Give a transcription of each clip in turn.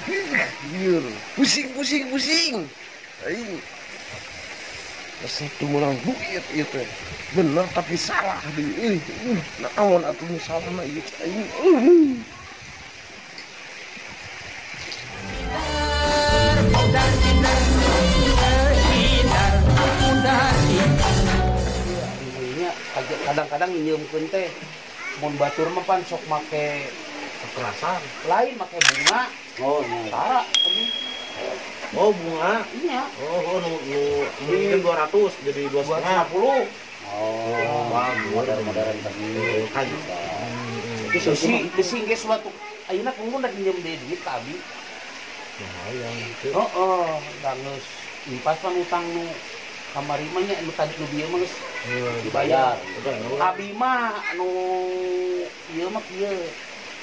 Lieur. Pusing pusing pusing. Aing. Satu menang duit ieu teh. Bener tapi salah deui. Naon atuh nu salah mah ieu aing. Kadang-kadang nginjeumkeun teh mun batur mah pan sok make kekerasan. Lain make bunga. Oh, tara. Oh, bunga. Iya. Oh, nu mungkin 200 jadi 250. Oh, modern-modern tadi. Kan. Itu besi ge suatu ayeuna kudu rek nginjem deui duit ka abi. Lumayan. Heeh, da geus impas pan utang nu kamari mah nya nu tadi nu bieu mah geus dibayar. Abi mah anu ieu mah kieu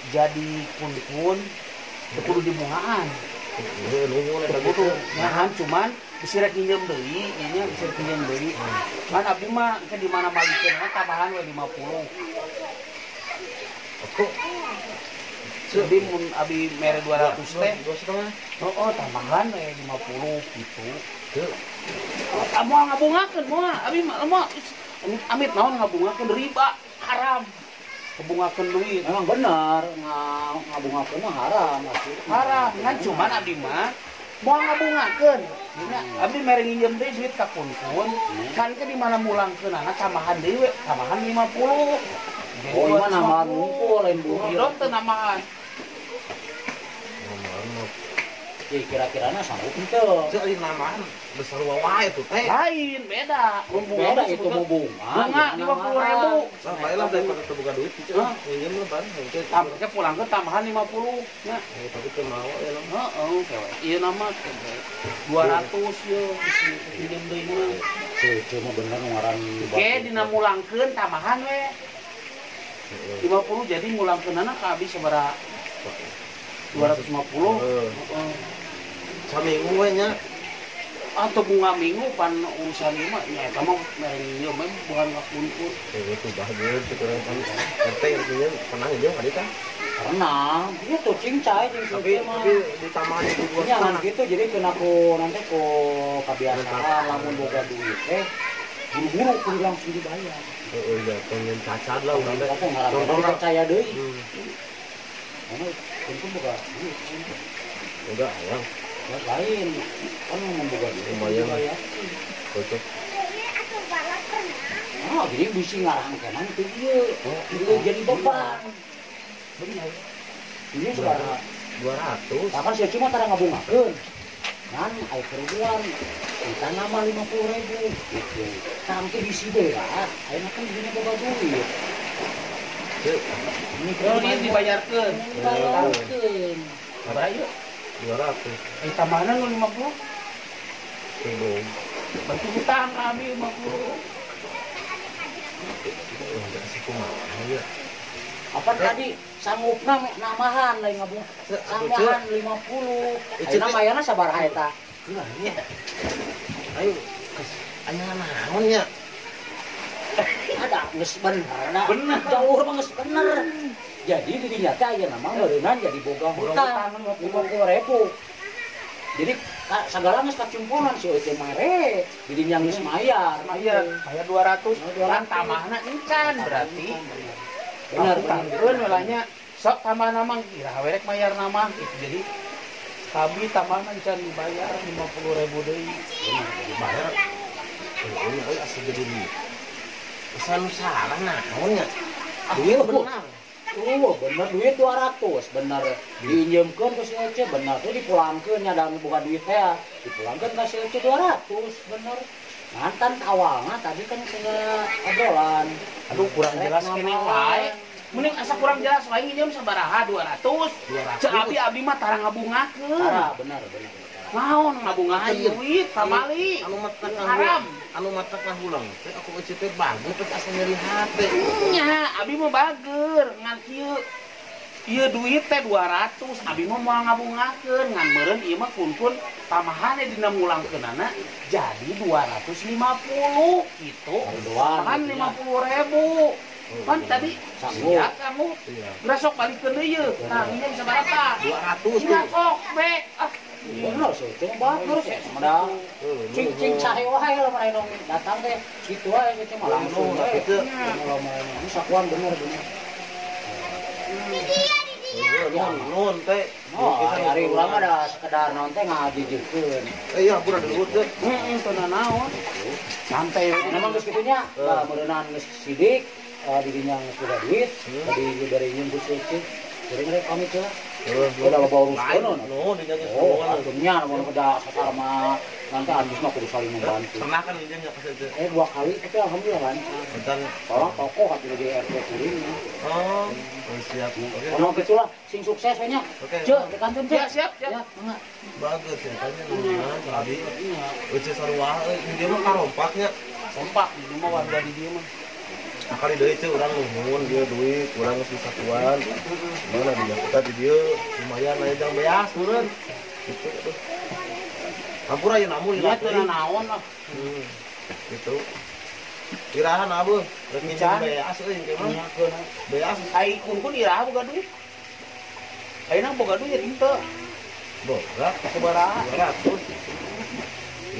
jadi kun-kun teu kudu dibungaan. Kudu nyahan cuman bisi rek nginjem deui, nya bisi rek nginjem deui. Kan abdi mah ke di mana malikeun mah tambahan we 50. Jadi mun abi mere 200 teh 2,5. Heeh, tambahan we 50 gitu. Moal ngabungakeun moal, abi mah moal amit naon ngabungakeun riba haram. Ngebungakeun duit. Memang benar, ngabungakeun mah haram atuh. Haram, kan cuman abdi mah moal ngabungakeun. Dina abdi mere nginjem deui duit ka kun-kun, kan ke di mana mulangkeunana tambahan deui we, tambahan 50. Oh, ieu mah nambahan ngumpul lain bunga. Hidup teu nambahan. Jadi kira-kirana sanggup henteu. Cek lain nambahan besar wae tuh teh. Lain beda. Beda itu mau bunga. Bunga 50.000. Lah bae lah daripada teu boga duit cek. Nginjem lah ban. Tambahnya pulang ke tambahan 50 nya. Tapi teu mau ya lah. Heeh, kewe. Ieu nama 200 ieu pinjem deui mah. Ceu mah bener ngaran. Ke dina mulangkeun tambahan we. 50 jadi mulangkeunana ka abi sabaraha? 250. Heeh. Saminggu we nya. Atau bunga minggu pan urusan ieu mah nya eta mah mere nginjem we bukan ka kun-kun. Itu bahagia teh kurang pan. Teh nginjem pernah nginjem ka dieu tah? Pernah. Ieu tuh cincai jeung tapi ditambahan itu gua. Nya kan gitu jadi kena ku nanti ku kebiasaan lamun boga duit teh buru-buru kudu langsung dibayar. Heeh, ya pengen cacat lah urang teh. Contohna percaya deui. Karena kun-kun boga duit. Boga hayang. Lain kan ngomong boga duit lumayan lah. Cocok. Oh, jadi bisi ngarangkenan teu ieu. Ieu jadi beban. Bener. Ini sabaraha? 200. Bahkan saya cuma tara ngabungakeun. Ngan aya kerugian kita nama 50.000 gitu. Tangke bisi berat, ayeuna kan dirinya boga duit. Ini kalau dibayarkeun. Dibayarkeun. Sabaraha ieu? 200. Tambahan nu 50? Belum. Berarti hutang kami 50. Enggak sih kumaha ya. Apa tadi sanggupna namahan lain ngabung. Tambahan 50. Ayeuna mayana sabaraha eta? Ayo aya naon nya? Ada geus bener. Bener jauh mah geus bener. Jadi dirinya teh ayeuna mah meureunnan jadi boga hutang 50.000. Jadi sagala geus kacumponan si eueuh teh mere, dirinya geus mayar. Mayar, mayar 200, kan tambahna encan berarti. Bener bener welanya sok tambahna mah kira we rek mayar nama gitu. Jadi kami tambahna encan dibayar 50.000 deui. Dibayar. Eueuh asa jadi asa nu salah naon nya? Duit bener. Oh, bener duit 200, bener diinjemkeun ke si Ece, bener tuh dipulangkeun nya da buka duit teh, dipulangkeun ka si Ece 200, bener. Mantan awalna tadi kan segala obrolan. Aduh kurang jelas kene wae. Mending asa kurang jelas wae nginjem sabaraha 200. Cek abi abdi mah tara ngabungakeun. Tara, bener bener. Naon ngabungakeun duit kamali. Anu matak haram. Anu matak ngahulang teh aku Ece teh bagus teh asa nyeri hate. Nya, abi mah bager ngan kieu. Ieu duit teh 200, abi mah moal ngabungakeun ngan meureun ieu mah kun-kun tambahan dina mulangkeunana jadi 250 gitu. Tambahan 50.000. Kan tadi siap kamu. Geura sok balikeun deui yeuh. Nah, minjem sabaraha? 200 tuh. Sok be. Ah, bener sih, cuma bagus ya, sama cing cahe wae lah mana datang teh, gitu aja gitu mah langsung gitu. Ini sakuan bener bener. Nuhun teh. Oh, hari urang mah da sekedar naon teh ngajijikeun. Iya, hampura dulu teh. Heeh, teu nanaon. Santai we. Memang geus kitu nya, da meureunan geus sidik, dirinya geus boga duit, tadi dibere nyeun ku ceuceuh. Jadi mereka pamit lah. Udah loba urus kono. Oh, atunya mun beda sasarma nanti abis mah kudu saling membantu. Pernah kan minjem nya pas itu? 2 kali, tapi alhamdulillah lancar. Bentar. Orang tokoh atuh di RT kuring. Oh, siap. Oke. Ono kitu lah, sing sukses we nya. Ceu, di kantun ceu. Ya, siap, siap. Ya, mangga. Bagus ya, tanya nuhun tadi. Euceut sarua euy, dia mah karompaknya. Kompak di mah warga di dieu mah. Kali deui teh urang nuhun dia duit, urang geus disatuan. Mana di Jakarta di dieu lumayan aya jang beas meureun. Gitu aduh. Hampura ieu namun ya teu naon lah. Gitu. Irahan abeuh, rek minjem beas euy engke mah. Beas ai kun-kun iraha boga duit. Ayeuna boga duit henteu. Boga sabaraha? 200.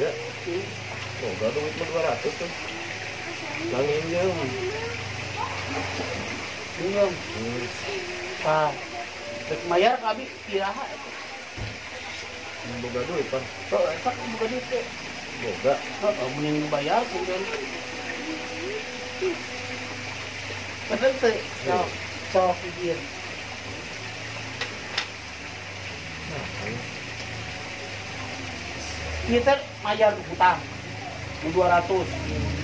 Ya. Boga duit mah 200 tuh. Lang minjem. Minjem. Ah. Rek mayar ka abi iraha eta. Boga duit pan. Heeh, eta boga duit teh. Boga. Heeh, mending bayar kemudian. Bener teh. Sok, sok ieu. Ieu teh mayar hutang 200.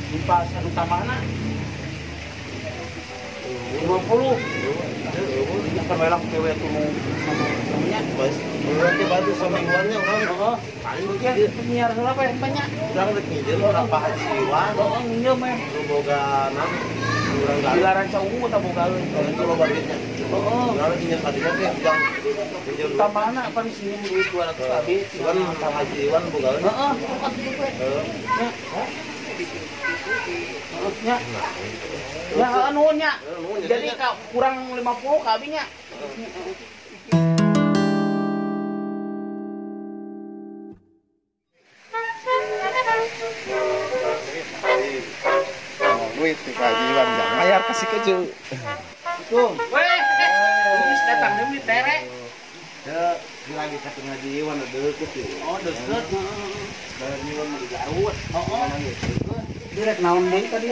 Impas anu tambahna 50. Yang kan kewe tulu namanya. Mas, urang teh bantu samingguannya urang. Heeh. Paling kieu penyiar heula we banyak. Urang rek nginjem urang Pak Haji Iwan. Heeh, nginjem we. Nu boga naon? Urang di Rancau Ungu tah bogaeun. Itu loba duitnya. Heeh. Urang rek nginjem ka dinya teh jang nginjem. Tambahna apa sih duit 200 kabeh. Cuman Pak Haji Iwan bogaeun. Heeh, sok atuh we. Heeh. Nya. Ya nuhun nya. Jadi kurang 50 ka abi nya. Duit nih Pak Haji Iwan jangan bayar kasih keju. Tuh. Weh, geus datang deui tere. Ya, lagi ka Haji Iwan deukeut ieu. Oh, deukeut. Haji Iwan mah di Garut. Heeh. Direk naon deui tadi?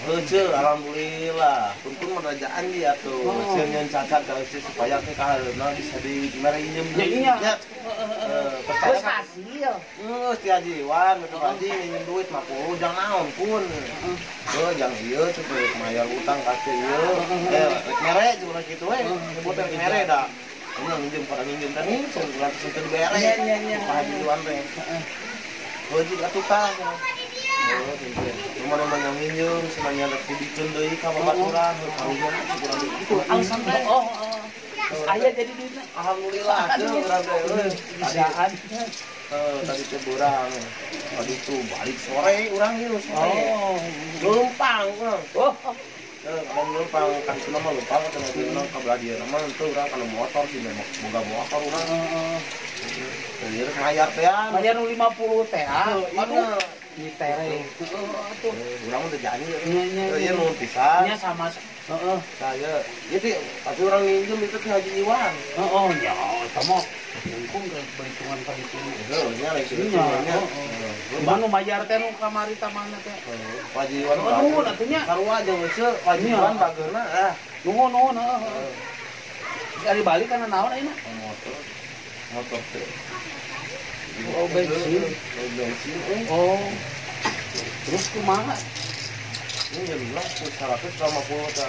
Heuh, alhamdulillah. Untung mah rajaan dia tuh. Sieun nyeun cacat ka eusi supaya teh kahareupna bisa di mere injem deui. Nya. Heeh, percaya hasil. Heeh, si Haji Iwan, betul Haji nginjem duit 50 jang naon pun. Heuh, jang ieu cek mayar utang ka ieu. Rek mere cuma kitu we. Nyebut rek mere da. Ini nginjem pada nginjem teh nginjem langsung teu dibere. Nya. Pak Haji Iwan teh. Heeh. Heuh, atuh tah. Oh, rumah-rumah yang minjem, senangnya ada dibikeun deui ka babaturan, karunya kurang itu alasan teh. Oh, aya jadi duitna. Alhamdulillah, teu urang teh euy. Bisaan. Heuh, tadi teh burang. Tadi tuh balik sore urang ieu sore. Oh, leumpang urang. Oh, Kalau leumpang kan cenah mah leumpang cenah teh urang ka belah dieu mah teu urang kana motor sih boga motor urang. Heeh. Ieu mayar teh. Mayar nu 50 teh. Aduh. Di tere. Heeh, urang mah teu janji. Ieu nuhun pisan. Nya sama heeh. Saya ieu teh tapi urang nginjem itu teh Haji Iwan. Heeh, nya eta mah untung ke perhitungan perhitungan. Heuh, nya lain kitu nya. Cuman nu mayar teh nu kamari tamana teh. Pak Haji Iwan. Nuhun atuh nya. Sarua jeung heueuh Pak Haji Iwan bageuna ah. Nuhun nuhun heeh. Dari balik kana naon ayeuna? Motor. Motor teh. Oh, bensin. Oh, bensin. Oh. Terus kumaha? Ini jam 150 ta.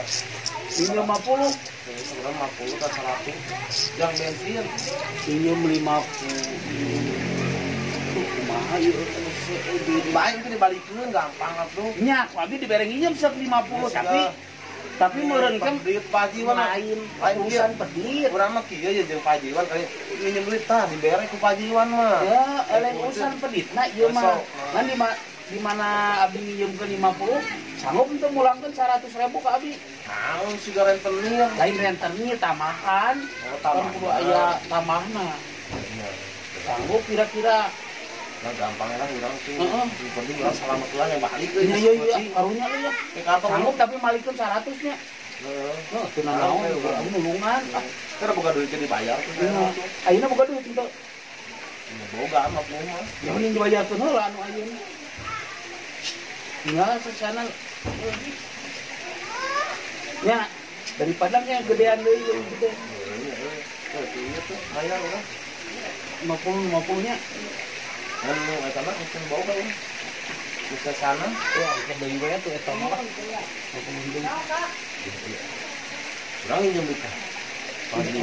Ini 50. 150 ta 100. Yang bensin. Ini 50. Kumaha ieu Baik itu dibalikeun gampang atuh. Nya, ku abi dibere nginjem sok 50 tapi meureun kan duit Pak Haji Iwan lain urusan pedit. Urang mah kieu ye jeung Pak Haji Iwan kali nginjem duit tah dibere ku Pak Haji Iwan mah. Ya, lain urusan peditna ieu mah. Ngan di mana abdi nginjemkeun 50 Sanggup untuk mulangkeun 100.000 ka abi. Naon siga rentenir? Lain rentenir tambahan. Oh, tambahan. Kudu aya tambahna. Sanggup kira-kira. Nah, gampang lah urang sih. Yang penting urang selamat lah yang balik euy. Iya iya, karunya euy ya. Sanggup tapi malikeun 100 nya. Heeh. Heuh, teu nanaon urang nulungan. Keur boga duit teh dibayar tuh. Ayeuna boga duit teu? Boga mah mah. Ya mending dibayarkeun heula anu ayeuna. Tinggal sesana. Ya, daripada nya gedean deui leuwih gede. Heeh, tuh bayar urang. 50 nya. Anu eta mah mungkin boga urang. Bisa sana. Ya, engke deui we tuh eta mah. 50 deui. Urang nginjem duit ka.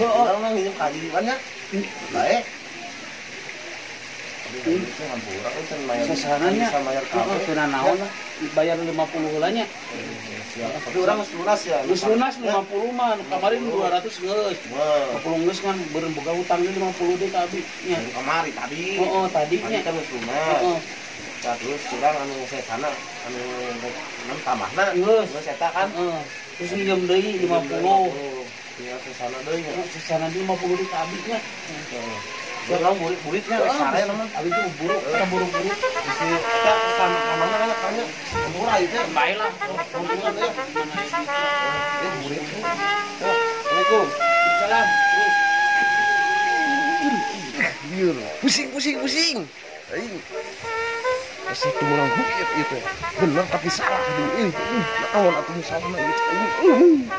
Urang mah nginjem ka Haji Iwan nya. Bae. Sasarannya teu naon lah, bayar 50 heula nya. Tapi urang geus lunas ya. Geus lunas 50 mah, kamari 200 geus. 50 geus kan beureum boga utang 50 deui ka abi nya. Kamari tadi. Heeh, tadi nya. Tadi kan geus lunas. Heeh. Nah, terus urang anu sesana anu enam tambahna. Geus. Geus eta kan. Heeh. Terus minjem deui 50. Tinggal sesana deui nya. Sesana deui 50 deui ka abi nya. Heeh. Urang burit-buritnya sare mah. Abi tuh buru, kita buru-buru. Bisi eta ka mana kan tanya. Murah ieu teh. Bae lah. Hubungan teh. Burit. Assalamualaikum. Salam. Bieu. Pusing pusing pusing. Aing. Asa teu meunang huit ieu teh. Bener tapi salah deui. Naon atuh salahna ieu.